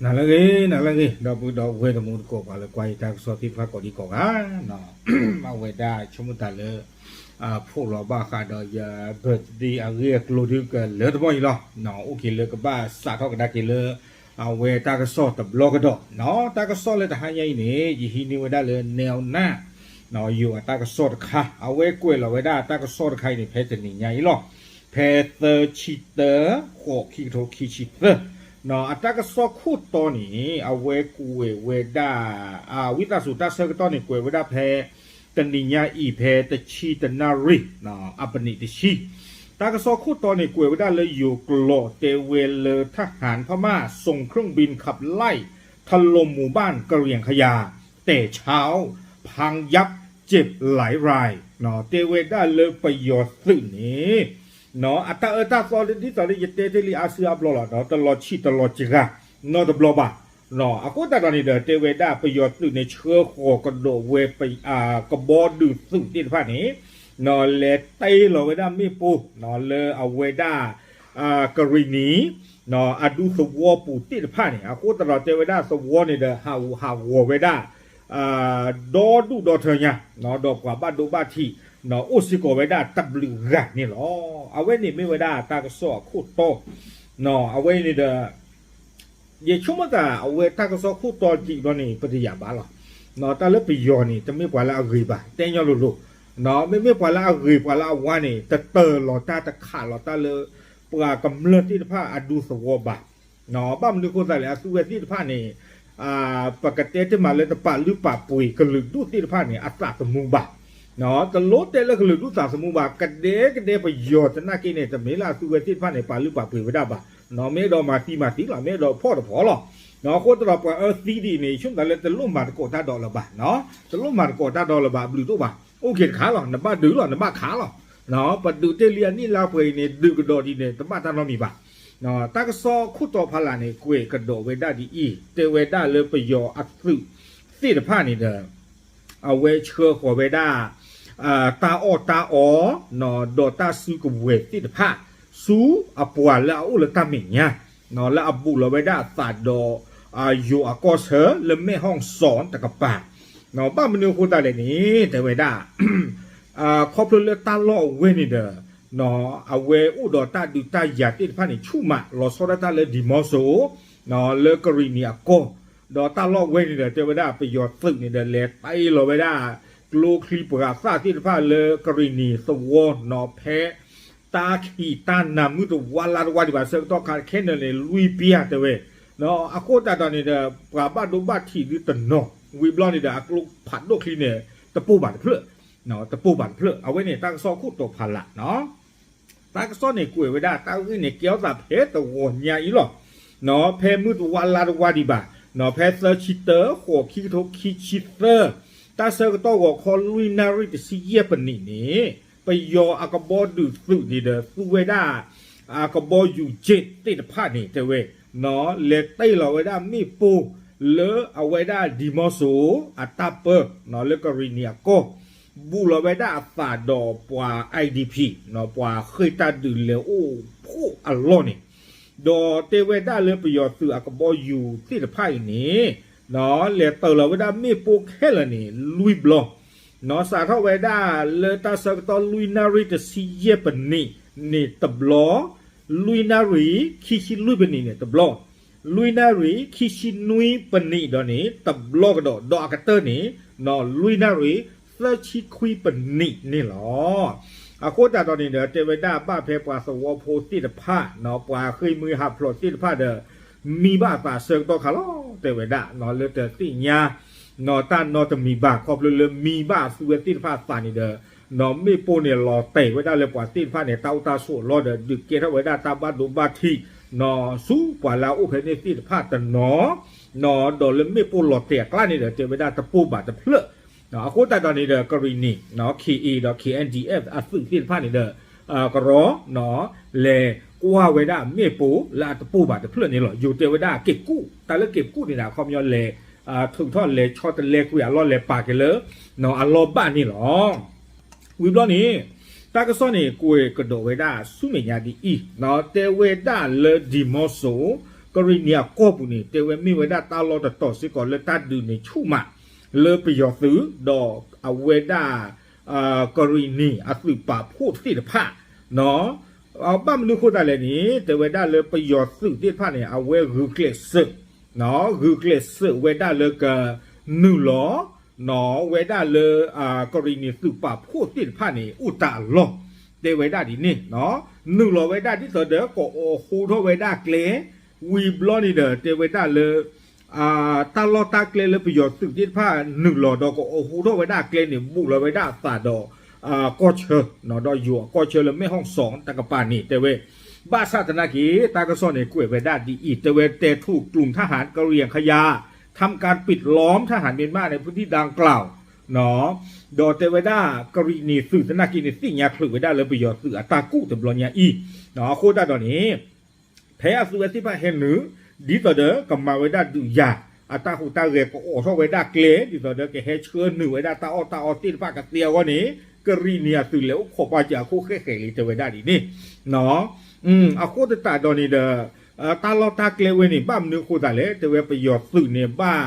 နၤလၢအဂ့ၤ နၤလၢအဂ့ၤ ဒီပုၢ်ဒီဝဲၢ်တံၤသကိး ပှၤလၢကွၢ်ယတၢ်ကစီၣ်သ့ၣ်တဖၣ်ကိးဒံကိးဂၤ, အဝဲဒၣ်ဆိကမိၣ်တၢ်လၢ ဖိးလီၤဘၣ်ဃးဒီးယ birthday အဂ့ၢ်အကျိၤဒုးကလၢတဘီၣ်အံၤလီၤ. အိၣ်က့ၤလၢကဘၣ်စးထီၣ်ကဒါက့ၤလၢ အဝဲတၢ်ကစီၣ်တဘျီကဒီး, တၢ်ကစီၣ်လၢတဟါညါအံၤန့ၣ် ယဟံးန့ၢ်ဝဲဒၣ်လၢ နဲလ်နၢ် ယိၤအတၢ်ကစီၣ်တခါ အဝဲကွဲးလီၤဝဲဒၣ်တၢ်ကစီၣ်တခါအံၤန့ၣ် ဖဲတနံၤညါအံၤလီၤ. ဖဲသၢဆံတၢ ဃိး ခံကထိခံဆံသၢ အတၢ်ကစီၣ်ခိၣ်တီန့ၣ် အဝဲကွဲးဝဲဒၣ် ဝံသးစူၤ တၢ်ဆၢကတီၢ်န့ၣ် ကွဲးဝဲဒၣ်ဖဲ တနံၤညါအံၤဖဲတဆံတနၣ်ရံၣ် အပနံးတဆံ တၢ်ကစီၣ်ခိၣ်တီန့ၣ် ကွဲးဝဲဒၣ်လၢယိၤကျိာ် တဲဝဲလၢ ทหารพม่าส่งเครื่องบินขับไล่ถล่มหมู่บ้านกะเหรี่ยงขยา แต่เช้า พังยับ เจ็บหลายราย တဲဝဲဒၣ်လၢပယီၤသုးန့ၣ် အတၢ်အၢတၢ်သီဒ်သိးလၢယတဲတ့ၢ်လံအါစုအါဘျီလီၤ တလီၤဆံၣ်တလီၤစှၤနီတဘျီဘၣ်. အဃိသတးဒီးန့ၣ်ဒီး တဲဝဲဒၣ်ပယီၤသုးန့ၣ် ဆှၢဃီၤကဒီးဝဲ ကဘီဒုးသုးသ့ၣ်တဖၣ်န့ၣ် လဲၤတ့ၢ်လီၤဝဲဒၣ်မ့ၣ်ပိၢ် လၢအဝဲဒၣ် ကရံၣ်နံၤ အဒူသဝီပူၤသ့ၣ်တဖၣ်န့ၣ် အဃိသတးဒီးတဲဝဲဒၣ်သဝီန့ၣ်ဒီး ဟးဂူာ်ဟးဂီၤဝဲဒၣ် ဒီဒူၣ်ဒီထၢညါ ဒီးပှၤဘၣ်ဒိဘၣ်ထံး အိၣ်စ့ၢ်ကီးဝဲဒၣ်တဘျုးဂၤန့ၣ်လီၤ. အဝဲန့ၣ်မ့ၢ်ဝဲဒၣ်တၢ်ကစီၣ်အခိၣ်တီ အဝဲန့ၣ်ဒီး ယဆိကမိၣ်သး အဝဲတၢ်ကစီၣ်ခိၣ်တီဒ်အံၤဘျီန့ၣ် ပတယာ်ဘၣ်လီၤ. တၢ်လၢပယီၤန့ၣ် တမ့ၢ်ပှၤလၢအဂ့ၤဘၣ် တဲညီလိၤလိၤ, မ့မ့ၢ်ပှၤလၢအဂ့ၤပှၤလၢအဝါန့ၣ် တတၢၢ်လီၤတၢ်တခးလီၤတၢ်လၢ ပှၤကမျၢၢ်သ့ၣ်တဖၣ်အဒူသဝီဘၣ်. ဘၣ်မနုၤအဃိသတးလဲၣ် အသုဝဲသ့ၣ်တဖၣ်န့ၣ် ပကတဲတ့ၢ်မးလၢတပာ်လုၢ်ပာ်ပှ့ၤကလုာ်ဒူၣ်သ့ၣ်တဖၣ်န့ၣ် အသးသမူဘၣ်. တလိၣ်တဲလၢကလုာ်ဒူၣ်သးသမူဘၣ် ကဒဲကဒဲပယီၤသနာ်က့န့ၣ် တမ့ၢ်လၢအသုဝဲသ့ၣ်တဖၣ်န့ၣ် ပာ်လုၢ်ပာ်ပှ့ၤဝဲဒၣ်ဘၣ်. မ့ၢ်အဲၣ်ဒိးမၤသံမၤသံလီၤ မ့ၢ်အဲၣ်ဒိးဖီၣ်တဖီၣ်လီၤ. အဃိသတးဒီးပှၤအၢသံဒ်အံၤန့ၣ် ယဆိကမိၣ်သးလၢတလိၣ်မၤသကိးတၢ်ဒီးလၢၤဘၣ်, တလိၣ်မၤသကိးတၢ်ဒီးလၢၤဘၣ် အဘျုးတအိၣ်ဘၣ်. အိၣ်က့ၤတခါလီၤ နဘၣ်ဒုးလီၤ နဘၣ်ခးလီၤ. ပဒုးတ့ၢ်လံအနံၣ်လါပှဲၤအံၤန့ၣ် ဒုးကဒီးဒ်န့ၣ် တဘၣ်တၢ်နီတမံၤဘၣ်. တၢ်ကစီၣ်ခိၣ်တီဖးလၢ်န့ၣ် ကွဲးကဒီးဝဲဒၣ်ဒ်အံၤ တဲဝဲဒၣ်လၢပယီၤအသုးသ့ၣ်တဖၣ်န့ၣ်ဒီး အဝဲဆှၢဃီၤဝဲဒၣ် တၢ်အီၣ်တၢ်အီ ဒီးတၢ်စုကဝဲၤသ့ၣ်တဖၣ် ဆူအပှၤလၢအအိၣ်လၢတၢ်မဲာ်ညါ လၢအဘူးလီၤဝဲဒၣ်အသးဒီး ယိၤအကီၢ်ဆၢလၢမဲၢ်ဟီၣ်စီၣ်တကပၤ, ဘၣ်မနုၤအဃိသတးလဲၣ်န့ၣ် တဲဝဲဒၣ် ခီဖျိလၢတၢ်လီၢ်အဝဲန့ၣ်ဒီး အဝဲအိၣ်ဒီးတၢ်ဒုးတၢ်ယၤသ့ၣ်တဖၣ်န့ၣ် ဆူၣ်မးလီၤဆီဒၣ်တၢ်လၢဒံၤမီစိ လၢကရံၣ်နံၤအကီၢ်, ဒီးတၢ်လီၢ်ဝဲန့ၣ်ဒီး တဲဝဲဒၣ်ပယီၤသုးန့ၣ်ဒီး လဲၤတ့ၢ်လီၤဝဲဒၣ် ကျိချံပှၤသၣ်သ့ၣ်တဖၣ်လၢကရံၣ်နံၤသဝီနီၤ ဖဲ တၢ်ခံးတၢ်နၤမုၢ်တဝါလါတဝါဒံးဘၣ် ဆၢကတီၢ်ခါခဲန့ၣ်န့ၣ် လွံၢ်ပျၢ်တဲဝဲ, အဃိသတးဒီးန့ၣ်ဒီး ပှၤဘၣ်ဒိဘၣ်ထံးဒုတနီၤ ဝံၤဘျီန့ၣ်ဒီး အကျိဖးဒိၣ်ချံန့ၣ် တပိၢ်ဘၣ်တဖျၢၣ်, တပိၢ်ဘၣ်တဖျၢၣ် အဝဲန့ၣ်တၢ်ကစီၣ်ခိၣ်တီဖးလၢ်နီၤ တၢ်ကစီၣ်န့ၣ်ကွဲးဝဲဒၣ် တၢ်ဂ့ၢ်န့ၣ်ကဲထီၣ်သးဖဲတဂီၤညါအံၤလီၤ. ဖဲမုၢ်တဝါလါတဝါဒံးဘၣ်, ဖဲသၢဆံတၢ ဃိး ခံကထိခံဆံသၢ, တၢ်ဆၢကတီၢ်ဂီၤခီလွံၢ်နၣ်ရံၣ်တဆံယဲၢ်ပနံးန့ၣ်, ပယီၤအကဘီဒုးသုးန့ၣ်ဒီး သူဝဲဒၣ် အကဘီယူၤကၠ့ၣ်သ့ၣ်တဖၣ်န့ၣ် တဲဝဲ လဲၤတ့ၢ်လီၤဝဲဒၣ်မ့ၣ်ပိၢ်လၢအဝဲဒၣ်ဒံၤမီစိၤအတၢ်ပၢ လၢကရံၣ်နံၤအကီၢ် ဘူးလီၤဝဲဒၣ်အသးဒီးပှၤ IDP ပှၤဃ့ၢ်တၢ်ဒုးလဲၤအိၣ်ဖှိၣ်အလီၢ်န့ၣ်, ဒီးတဲဝဲဒၣ်လၢပယီၤသုးအကဘီယူၤသ့ၣ်တဖၣ်အံၤန့ၣ် လဲၤတ့ၢ်လီၤဝဲဒၣ်မ့ၣ်ပိၢ်ခဲလၢာ်န့ၣ် လွံၢ်ဘျီ နီၤ စးထီၣ်ဝဲဒၣ်လၢတၢ်ဆၢကတီၢ်လွံၢ်နၣ်ရံၣ်တဆံယဲၢ်ပနံးန့ၣ်တဘျီ, လွံၢ်နၣ်ရံၣ်ခံဆံလွံၢ်ပနံးန့ၣ်တဘျီ, လွံၢ်နၣ်ရံၣ်ခံဆံနွံပနံးဒီးန့ၣ် တဘျီကဒီး ဒီးအကတၢၢ်န့ၣ် နီၤ လွံၢ်နၣ်ရံၣ်သၢဆံခွံပနံးန့ၣ်လီၤ. အဃိသတးဒီးန့ၣ်ဒီး တဲဝဲဒၣ်ဘၣ်ဖဲပှၤသဝီဖိသ့ၣ်တဖၣ် နီၤ ပှၤဃ့ၢ်မှံဟးဖျိးသ့ၣ်တဖၣ်ဒီး မံဘၣ်အသးဆၢကတီၢ်ခါလီၤ တဲဝဲဒၣ် နီၤ လၢတသ့ၣ်ညါ နီၤ တၢ်နီတမံၤဘၣ် ခီဖျိလၢမံဘၣ်အသုဝဲသ့ၣ်တဖၣ်အသးန့ၣ်ဒီး နီၤ မ့ၣ်ပိၢ်န့ၣ်လီၤတဲာ်ဝဲဒၣ်လၢပှၤသ့ၣ်တဖၣ်န့ၣ် တၢ်အိၣ်တၢ်ဆိးအလီၢ်ဒီး ဒုးကဲထီၣ်ဝဲဒၣ်တၢ်ဘၣ်ဒိဘၣ်ထံး နီၤ ဆူပှၤလၢအအိၣ်ဖဲန့ၣ်သ့ၣ်တဖၣ်တနီၤ နီၤ ဒီးလၢမ့ၣ်ပိၢ်လီၤတဲာ်အကျါန့ၣ်ဒီး တဲဝဲဒၣ်တပိၢ်ဘၣ်တဖျၢၣ် အဃိသတးဒီးန့ၣ်ဒီး ကရံၣ်နံၤ နီၤ ခ့ၣ်အ့ၣ် ဒီး ခ့ၣ်အဲၣ်ဒံၣ်အဲၣ် အသုးသ့ၣ်တဖၣ်န့ၣ်ဒီး ကရီ နီၤ လဲၤကွၢ်ဝဲဒၣ်မ့ၣ်ပိၢ်လၢအတပိၢ်ဘၣ်တဖျၢၣ်န့ၣ်လီၤ. ယိၤတဲဝဲဒၣ်က့ၤကူၣ် တၢ်လၢက့ၤကူၣ်န့ၣ်ဒီး အခီပညီလဲၤ ထုးထီၣ်လဲၤဆီတလဲကွံာ်အလီၢ်လဲၤပာ်က့ၤလၢ နီၤ အလီၢ်ဘၣ်န့ၣ်လီၤ. ဝံၤဘျီန့ၣ် တၢ်ကစီၣ်န့ၣ် ကွဲးကဒီးဝဲဒၣ်ဆူမဲာ်ညါဒ်အံၤ နီၤ တဲဝဲဒၣ်လၢဒံၤမီစိၤ ကရံၣ်နံၤအကီၢ်ပူၤန့ၣ် တဲဝဲမ့ၢ်ဝဲဒၣ်တၢ်လီၢ်တတီၤစ့ၢ်ကီးလၢတၢ်ဒုးန့ၣ်ဆူၣ်မး လၢပယီၤသုး ဒီးအဝဲဒၣ် ကရံၣ်နံၤအသုးပာ်ဖှိၣ်သ့ၣ်တဖၣ် ဘၣ်မနုၤဃိသတးလဲၣ်န့ၣ် တဲဝဲဒၣ်လၢပယီၤသုးသ့ၣ်တဖၣ်န့ၣ် အဝဲဂုာ်ကျဲးစၢး ဂုာ်ကျဲးစၢးဝဲဒၣ်လၢကနုာ်လီၤ ဝဲဒၣ်လၢ ကရံၣ်နံၤသုးပာ်ဖှိၣ်သ့ၣ်တဖၣ်န့ၣ် အိၣ်တၢ်အလီၢ် တဲဝဲဒၣ်ဒ်န့ၣ် နုာ်လီၤဝဲဒၣ်ဒ်သိးဒီး ကအိးဟိထီၣ်ဝဲဒၣ်ကျဲ ဝံၤဘျီန့ၣ်ဒီး တဲဝဲဒၣ်လၢ တၢ်လီၢ်တၢ်ကျဲလၢပယီၤသုးသ့ၣ်တဖၣ်နုာ်လီၤဒီး ကအိးဟိထီၣ်ဝဲဒၣ်ကျဲန့ၣ် ဘူးလီၤဝဲဒၣ်အသးဒီး ကီၢ်ဆၢ ဒီးယိၤအကီၢ်ဆၢလၢ แม่ฮ่องสอน တကပၤန့ၣ် တဲဝဲ ဘၣ်ဆၣ်သနာ်က့ တၢ်ကစီၣ်န့ၣ်ကွဲးဝဲဒၣ်ဒ်အံၤ တဲဝဲ แต่ถูกกลุ่มทหารกะเหรี่ยงขยา ทำการปิดล้อมทหารเมียนมาในพื้นที่ดังกล่าว ဒီးတဲဝဲဒၣ် ကရံၣ်နံၤသုးသနာ်က့န့ၣ် သ့ၣ်ညါချုးဝဲဒၣ်လၢပယီၤသုးအတၢ်ကူၣ်တဘျီညါအံၤ အဃိသတးဒီးန့ၣ် ဖဲအသုးဝဲသ့ၣ်တဖၣ်ဟဲနုာ် ဒ်သိးဒီးကမၤဝဲဒၣ်ဒုးယၤ အတၢ်ဟူးတၢ်ဂဲၤ ကအိးထီၣ်ဝဲဒၣ်ကျဲ ဒ်သိးဒီးကဟဲဆှၢနုာ်ဝဲဒၣ်တၢ်အီၣ်တၢ်အီသ့ၣ်တဖၣ်ကသ့အဂီၢ်န့ၣ် ကရံၣ်နံၤအသုးလဲၤအိၣ်ခိးပာ်စၢၤအခိၣ်ဃဲၣ်ဃဲၣ်လံ တဲဝဲဒၣ်ဒ်န့ၣ် အဃိသတးဒီးန့ၣ်ဒီး တၢ်လီၢ်တၢ်ကျဲဝဲန့ၣ် ဘၣ်မနုၤအဃိသတးလဲၣ် တဲဝဲပယီၤသုးန့ၣ်ဘၣ်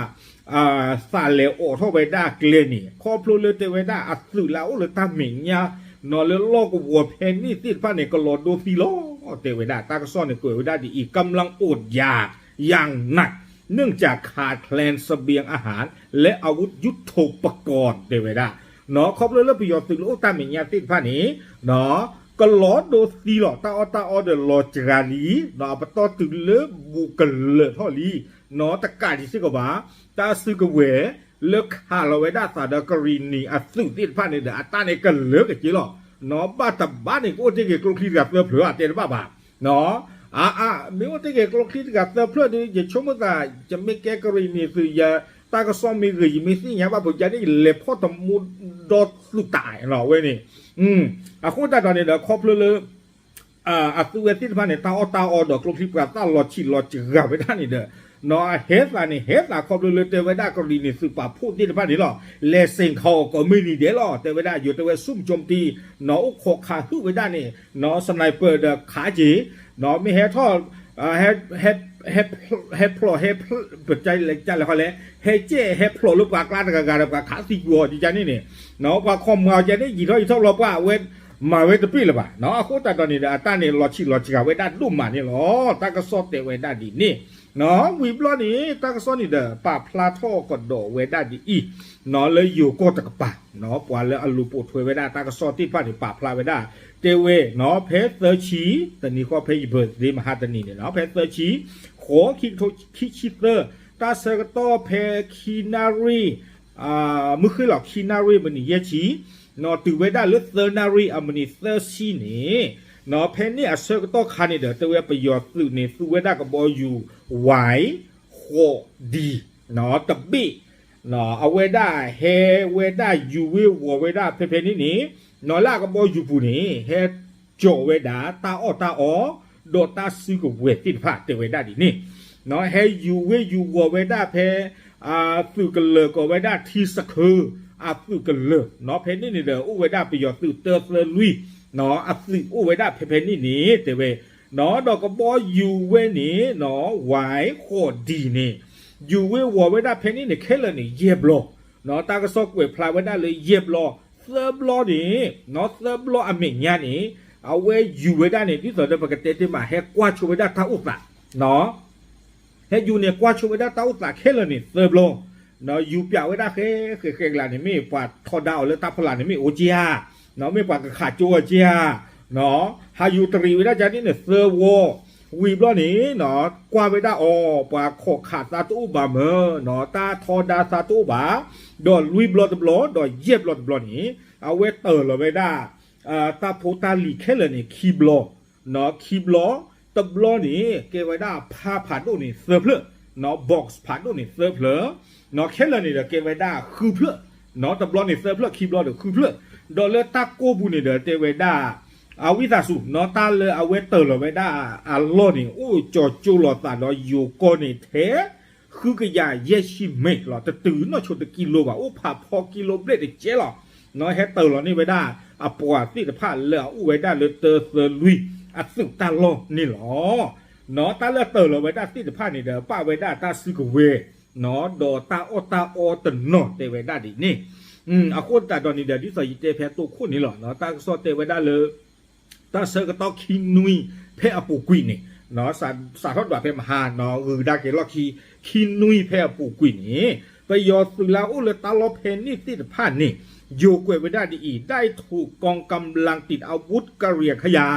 သးလဲၤအိးထီၣ်ဝဲဒၣ်ကျဲန့ၣ် ခီဖျိလၢတဲဝဲဒၣ်အသုးလၢအအိၣ်လၢတၢ်မဲာ်ညါ နီၢ်လၢလီၢ်ကဝီၤဖဲန့ၣ်သ့ၣ်တဖၣ်န့ၣ် ကလီၤဒိသံလီၤ တဲဝဲဒၣ် တၢ်ကစီၣ်န့ၣ်ကွဲးဝဲဒၣ်ဒ်အံၤ กำลังอดอยากอย่างหนัก เนื่องจากขาดแคลนเสบียงอาหารและอาวุธยุทโธปกรณ์ တဲဝဲဒၣ် ခီဖျိလၢပယီၤသုးလၢအိၣ်တၢ်မဲာ်ညါသ့ၣ်တဖၣ်န့ၣ် ကလီၤဒိသံလီၤ တၢ်အီၣ်တၢ်အီဒီးလီၤစှၤလံ အပတီၢ်တုၤလၢဘူးကလၢာ်ထီၣ်လံ နီၢ်တကးဒံးစ့ၢ်ကီးဘၣ် တၢ်စုကဝဲၤ လၢခးလီၤဝဲဒၣ်သးဒီးကရံၣ်နံၤအသုးသ့ၣ်တဖၣ်န့ၣ်ဒီး အတၢ်န့ၣ်ကလၢာ်ကက့လီၤ နီၢ်ဘၣ်တဘၣ်န့ၣ် ကအိၣ်တ့ၢ်က့ၤကျိချံတဂၤသၢဖျၢၣ်ဧါ တဲတဘၣ်ဘၣ် အါအါ မ့ၢ်အိၣ်တ့ၢ်က့ၤကျိချံတဂၤသၢဖျၢၣ်ဒီး ယဆိကမိၣ်သး ယမ့ၢ်ကဲကရံၣ်နံၤသုး ယတၢ်ကစီၣ်မ့ၢ်ဂ့ၤ ယမ့ၢ်သ့ၣ်ညါဘၣ်ဖိ ယၤန့ၣ် ယလဲၤဖီၣ်တမူဒီသုးတၢ်လီၤဝဲန့ၣ် အဃိသတးဒီးန့ၣ်ဒီး ခီဖျိလၢ အသုးဝဲသ့ၣ်တဖၣ်န့ၣ် တၢ်အီၣ်တၢ်အီဒီးကျိချံပှၤသၣ်လီၤဆံးလီၤစှၤဝဲဒၣ်န့ၣ်ဒီး နီၢ်အဟဲသးန့ၣ် ဟဲသးခီဖျိလၢတဲဝဲဒၣ်ကရံၣ်နံၤသုးပာ်ဖှိၣ်သ့ၣ်တဖၣ်န့ၣ်လီၤ လဲၤစ့ၣ်ခီအီၤကိးမုၢ်နံၤဒဲးလီၤ တဲဝဲဒၣ် ယိၤတဲဝဲဆူၣ်မကၠိမတံ နီၢ်အိၣ်ခိးခးဟုၣ်ဝဲဒၣ်န့ၣ် နီၢ် sniper ဒီးခးက့ၤ နီၢ်မ့ၢ်ဟဲထီၣ် ဟဲဖျိး ဟဲ ပတဲလဲၣ်လဲၣ်လဲၣ် ဟဲကဲၣ်ဟဲဖျိးလၢပှၤကျါတဂၤဂၤဒီးပှၤခးသံကွံာ်အီၤကန့ၣ်န့ၣ် နီၢ်ပှၤခိးမၤအီၤကန့ၣ် ယံာ်ထီၣ်ယံာ်ထီၣ်ဘျီပှၤအဝဲ မၤဝဲတပ့ၢ်လၢၤဘၣ် နီၢ်အဃိသတးဒီးန့ၣ်ဒီး အတၢ်န့ၣ်လီၤဆံးလီၤစှၤဝဲဒၣ်ဒိၣ်မးန့ၣ်လီၤ တၢ်ကစီၣ်တဲဝဲဒၣ်ဒ်န့ၣ် နီၢ်ဝံၤဘျီန့ၣ် တၢ်ကစီၣ်န့ၣ်ဒီး ပာ်ဖျါထီၣ်ကဒီးဝဲဒၣ်ဒ်အံၤ နီၢ်လၢယိၤကီၢ်တကပၤ နီၢ်ပှၤလၢအလူၤပိာ်ထွဲဝဲဒၣ်တၢ်ကစီၣ်သ့ၣ်တဖၣ်န့ၣ် ပာ်ဖျါဝဲဒၣ် တဲဝဲ နီၢ်ဖဲသၢဆံ တနံၤဃီဖဲယ birthday မဟါတနံၤန့ၣ် နီၢ်ဖဲသၢဆံ ဃိး ခံကထိခံဆံသၢ တၢ်ဆၢကတီၢ်ဖဲခံနၣ်ရံၣ် မုၢ်ဃ့ၢ်လီၤခံနၣ်ရံၣ်မံးနံးယဲၢ်ဆံ နီၢ်တုၤဝဲဒၣ်လၢသၢနၣ်ရံၣ်အမံးနံးသၢဆံန့ၣ် နီၢ်ဖဲန့ၣ်အဆၢကတီၢ်ခါန့ၣ်ဒီး တဲဝဲပယီၤသုးန့ၣ် သူဝဲဒၣ်ကဘီယူၤ ဝဲ ဃိးဒံ နီၢ်တဘ့ၣ် အဝဲဒၣ်ဟဲဝဲဒၣ်ယူၤဝ့ၤဝီၤဝဲဒၣ်ဖဲဖဲန့ၣ်န့ၣ် နီၢ်လၢအကဘီယူၤပူၤန့ၣ် ဟဲကၠီၤဝဲဒၣ်တၢ်အီၣ်တၢ်အီ ဒီးတၢ်စုကဝဲၤသ့ၣ်တဖၣ် တဲဝဲဒၣ်ဒ်န့ၣ် နီၢ်ဟဲယူၤဝ့ၤယူၤဝီၤဝဲဒၣ်ဖဲ သုးကလၢၤကိးဝဲဒၣ်ထံစခၢ အသုးကလၢၤ နီၢ်ဖဲန့ၣ်န့ၣ်ဒီး အိၣ်ဝဲဒၣ်ပယီၤသုးတၢသၢလွံၢ် နီၢ်အသုးအိၣ်ဝဲဒၣ်ဖဲဖဲန့ၣ်န့ၣ် တဲဝဲ နီၢ်ဒီးကဘီယူၤဝဲန့ၣ် နီၢ်ဝဲဃိးဒံန့ၣ် ယူၤဝ့ၤဝီၤဝဲဒၣ်ဖဲန့ၣ်န့ၣ် ခဲလၢာ်န့ၣ် ယဲၢ်ဘျီ နီၢ်တၢ်ကစီၣ်ကွဲးဖျါဝဲဒၣ်လၢယဲၢ်ဘျီ သၢဘျီန့ၣ် နီၢ်သၢဘျီအမဲာ်ညါန့ၣ် အဝဲယူၤဝဲဒၣ်န့ၣ် ဒ်သိးဒီးပကတဲတ့ၢ်မး ဟဲကွၢ်ဆိဝဲဒၣ်တၢ်အိၣ်သး ဟဲယူၤန့ၣ် ကွၢ်ဆိဝဲဒၣ်တၢ်အိၣ်သးခဲလၢာ်န့ၣ် သၢဘျီ ယူၤပျးဝဲဒၣ်ဃဲဃဲဃဲကလးန့ၣ် မ့ၢ်ပှၤထီဒါအီၤလၢတၢ်ဖီလာ်န့ၣ် မ့ၢ်အိၣ်က့ဧါ, မ့ၢ်ပှၤကခးကၠိအီၤက့ဧါ, ဟးယူၤတရံးဝဲဒၣ်ကန့ၣ်န့ၣ် သၢဝီ, ဝံၤဘျီန့ၣ် ကွၢ်ဝဲဒၣ်အီၤ ပှၤခိးခးသးတအိၣ်ဘၣ်မၢ်, တၢ်ထီဒါသးတအိၣ်ဘၣ်, ဒီးလွံၢ်ဘျီတဘျီ ဒီးယဲၢ်ဘျီတဘျီန့ၣ် အဝဲတၢၢ်လီၤဝဲဒၣ် တၢ်ဖိတၢ်လံၤခဲလၢာ်န့ၣ် ခံဘျီ ခံဘျီ, တဘျီန့ၣ် ကဲဝဲဒၣ်ဖါဖးဒိၣ်န့ၣ်သၢဖျၢၣ်, box ဖးဒိၣ်န့ၣ်သၢဖျၢၣ်, ခဲလၢာ်န့ၣ်ဒီးကဲဝဲဒၣ်ဃုဖျၢၣ်, တဘျီန့ၣ်သၢဖျၢၣ် ခံဘျီဒီးဃုဖျၢၣ်, ဒီးလၢတၢ်ကိၢ်ပူၤန့ၣ်ဒီးတဲဝဲဒၣ် အဝံသးစူၤ တၢ်လၢအဝဲတၢၢ်လီၤဝဲဒၣ်အလီၢ်န့ၣ် အိၣ်ကၠီၤကၠိလီၤသးဒီးယိၤကီၢ်န့ၣ်ထဲ ဃုကယၤယဲၢ်ဆံမဲးလီၤ, တတုၤနီၢ်ဆိတကံလိဘၣ်, အိၣ်ဖးဖီကံလိဘျဲၣ်တကဲလီၤ. ဟဲတၢၢ်လီၤန့ၢ်ဝဲဒၣ်အပှၤသ့ၣ်တဖၣ်လၢအအိၣ်ဝဲဒၣ်လၢတၢသၢလွံၢ်အသုးတၢ်လီၢ်န့ၣ်လီၤ. တၢ်လၢအတၢၢ်လီၤဝဲဒၣ်သ့ၣ်တဖၣ်န့ၣ်ဒီး ပာ်ဝဲဒၣ်တၢ်စုကဝဲၤ ဒီးတၢ်အီၣ်တၢ်အီတနီၤတဲဝဲဒၣ်ဒ်န့ၣ်. အဃိသတးဒီးန့ၣ်ဒီး ဒ်သိးယတဲဖဲအတိၢ်ခိၣ်န့ၣ်လီၤ, တၢ်ကစီၣ်တဲဝဲဒၣ်လၢ တၢ်ဆၢကတီၢ်ခံနွံဖဲအပူၤကွံာ်န့ၣ်, စးထီၣ်ဒွးဖဲမဟါ ဂုၤကဒါက့ၤလီၢ်ခံ ခံနွံဖဲအပူၤကွံာ်န့ၣ် ပယီၤသုးလၢအအိၣ်လၢတၢ်လီၢ်ဖဲန့ၣ်သ့ၣ်တဖၣ်န့ၣ် ယိၤကွဲးဝဲဒၣ်ဒ်အံၤ, ได้ถูกกองกำลังติดอาวุธกะเหรี่ยงขยา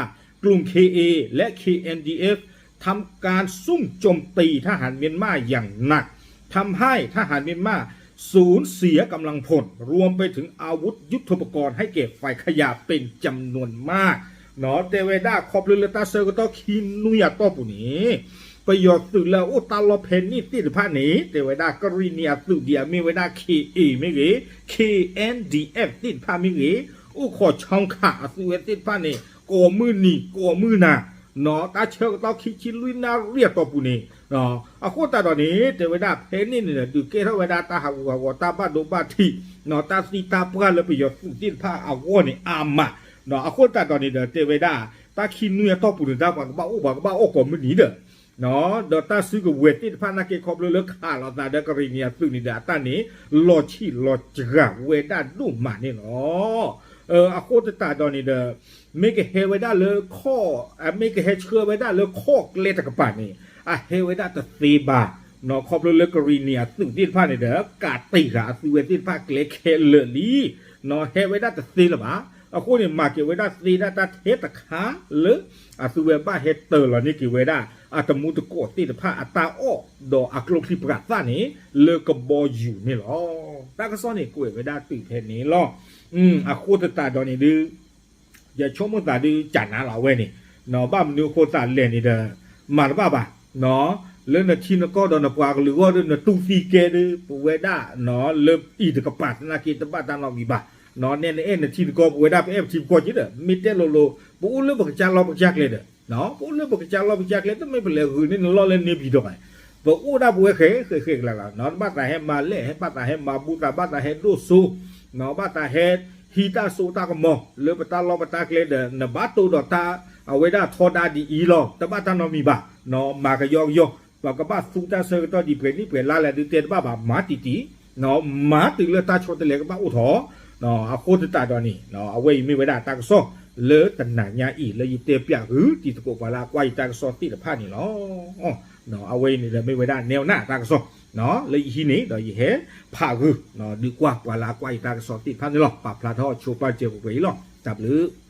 กลุ่ม เคเอ และ เคเอ็นดีเอฟ ทำการซุ่มโจมตีทหารเมียนมาอย่างหนัก ทำให้ทหารเมียนมาสูญเสียกำลังพล รวมไปถึงอาวุธยุทโธปกรณ์ให้แก่ฝ่ายขยะเป็นจำนวนมาก တဲဝဲဒၣ်ခီဖျိလၢတၢ်ဆၢကတီၢ်ခံနွံအတီၢ်ပူၤန့ၣ် ပယီၤသုးလၢအအိၣ်တၢ်လီၢ်ဖဲန့ၣ်သ့ၣ်တဖၣ်န့ၣ် တဲဝဲဒၣ် ကရံၣ်နံၣ်အသုးဒ်အမ့ၢ်ဝဲဒၣ် K A မ့ၢ်ဂ့ၤ, K N D F သ့ၣ်တဖၣ်မ့ၢ်ဂ့ၤ, အိၣ်ခိး ချောင်းခါ အသုးဝဲသ့ၣ်တဖၣ်န့ၣ် ကိးမုၢ်နံၤကိးမုၢ်နၤ တၢ်ဆၢကတီၢ်ခံဆံလွံၢ်နၣ်ရံၣ်အတီၢ်ပူၤန့ၣ် အဃိသတးဒီးန့ၣ် တဲဝဲဒၣ်ဖဲန့ၣ်န့ၣ်ဒီး ဒုးကဲထီၣ်ဝဲဒၣ်တၢ်ဟးဂူာ်ဟးဂီၤ တၢ်ဘၣ်ဒိဘၣ်ထံး တၢ်သံတၢ်ပှၢ်လၢပယီၤသုးသ့ၣ်တဖၣ်အဂီၢ်န့ၣ်အါမး. အဃိသတးဒီးန့ၣ်ဒီး တဲဝဲဒၣ် တၢ်ခံနွံအတီၢ်ပူၤန့ၣ် တၢ်ပှၤကဘၣ်အိၣ်ပှၤကဘၣ်အီၣ်ကိးမုၢ်နံၤဒီး ဒီးတၢ်စုကဝဲၤသ့ၣ်တဖၣ်နာ်က့ ခီဖျိလၢခးလိာ်သးဒီးကရံၣ်နံၣ်အသုးန့ၣ်ဒီး အတၢ်န့ၣ် လီၤဆံၣ်လီၤစှၤဝဲဒၣ်ဒိၣ်မးန့ၣ်လီၤ. အဃိသတးဒီးန့ၣ်ဒီး မ့ၢ်ကဟဲဝဲဒၣ်လၢခီၣ်, မ့ၢ်ကဟဲဆှၢဝဲဒၣ်လၢခီၣ်ကျဲတကပၤန့ၣ် အဟဲဝဲဒၣ်တသ့ဘၣ်. ခီဖျိလၢကရံၣ်နံၣ်အသုးသ့ၣ်တဖၣ်န့ၣ်ဒီး ကးတံာ်ဃာ်အသုးဝဲသ့ၣ်တဖၣ်ကျဲခဲလၢာ်လံ ဟဲဝဲဒၣ်တသ့လၢၤဘၣ်. အဃိန့ၣ် မၤက့ၤဝဲဒၣ်သ့ဒၣ်တၢ်ထဲတခါလၢ အသုးဝဲဘၣ်ဟဲတၢၤလီၤန့ၢ်က့ၤဝဲဒၣ် အတမူတကိးသ့ၣ်တဖၣ်အတၢ်အီၣ် ဒီးအကျိချံပှၤသၣ်န့ၣ် လၢကဘီယူၤန့ၣ်လီၤ. တၢ်ကစီၣ်န့ၣ်ကွဲးဝဲဒၣ်တုၤဖဲန့ၣ်လီၤ. အဃိသတးဒီးန့ၣ်ဒုး ယဆိကမိၣ်သးဒုးကနၤလီၤအဝဲန့ၣ်, ဘၣ်မနုၤအဃိသးလဲၣ်န့ၣ်ဒီး မၤတဘၣ်ဘၣ်, လၢနထံနကီၢ်ဒီးနပှၤကလုာ်အဂီၢ်ဒီး နတူၢ်သံကဲဒုး ပဝဲဒၣ် လၢအံၤတကပၤသနာ်က့ တဘၣ်တၢ်နီတမံၤဘၣ်. နဲနအဲၣ်နထံနကီၢ် ပဝဲဒၣ်ပအဲၣ်ပထံပကီၢ်က့ဒီး မ့ၢ်တဲလိၤလိၤ ပအိၣ်လၢပကစၢ်လီၢ်ပကစၢ်ကျဲဒီး ပအိၣ်လၢပကစၢ်လီၢ်ပကစၢ်ကျဲ တမ့ၢ်ပလဲၤဂုာ်န့ၢ်နလီၢ်လၢန့ၣ်ပံၤဒီးဘၣ်. ပအိၣ်ဒၣ်ပဝဲဃဲဃဲဃဲကလၤလီၤ. ဘၣ်သးဟဲမၤလဲၣ်, ဘၣ်သးဟဲမၤဘူၣ်သး, ဘၣ်သးဟဲဒိၣ်စိ, ဘၣ်သးဟဲဟံးတၢ်စိတၢ်ကမီၤ လၢပတၢ်လီၢ်ပတၢ်ကျဲဒီး နဘၣ်တိၢ်ဒီးတၢ်အဝဲဒၣ်ထီဒါဒ်အံၤလီၤ. တဘၣ်တၢ်နီတမံၤဘၣ်. မၤကယီကယီ, ပကဘၣ်သူတၢ်ဆၢကတီၢ်ဒ်ပှဲၤနံၣ်ပှဲၤလါလဲၣ်ဒုးတဲတဘၣ်ဘၣ်, မၤတံၢ်တံၢ်, မၤတုၤလၢတၢ်ဆီတလဲကဘၣ်အိၣ်ထီၣ်. အဃိသတးဒီးန့ၣ် အဝဲအံၤမ့ၢ်ဝဲဒၣ်တၢ်ကစီၣ်လၢတနၤညါအံၤ လၢယတဲပျးဂုာ်တံၤသကိးပှၤလၢအကွၢ်ယတၢ်ကစီၣ်သ့ၣ်တဖၣ်န့ၣ်လီၤ. အဝဲအံၤန့ၣ်ဒီးမ့ၢ်ဝဲဒၣ်နဲဝနၣ်တၢ်ကစီၣ် လၢယဟံးန့ၣ် ဒီးယဟဲဖးဂုာ် ဒုးကွၢ်ပှၤလၢအကွၢ်ယတၢ်ကစီၣ်သ့ၣ်တဖၣ်န့ၣ်လီၤ. ပာ်ဖျါထီၣ်ဆိပာ်စၢၤပှဲၤပှဲၤအံၤလီၤ. တၢ်ဘျုး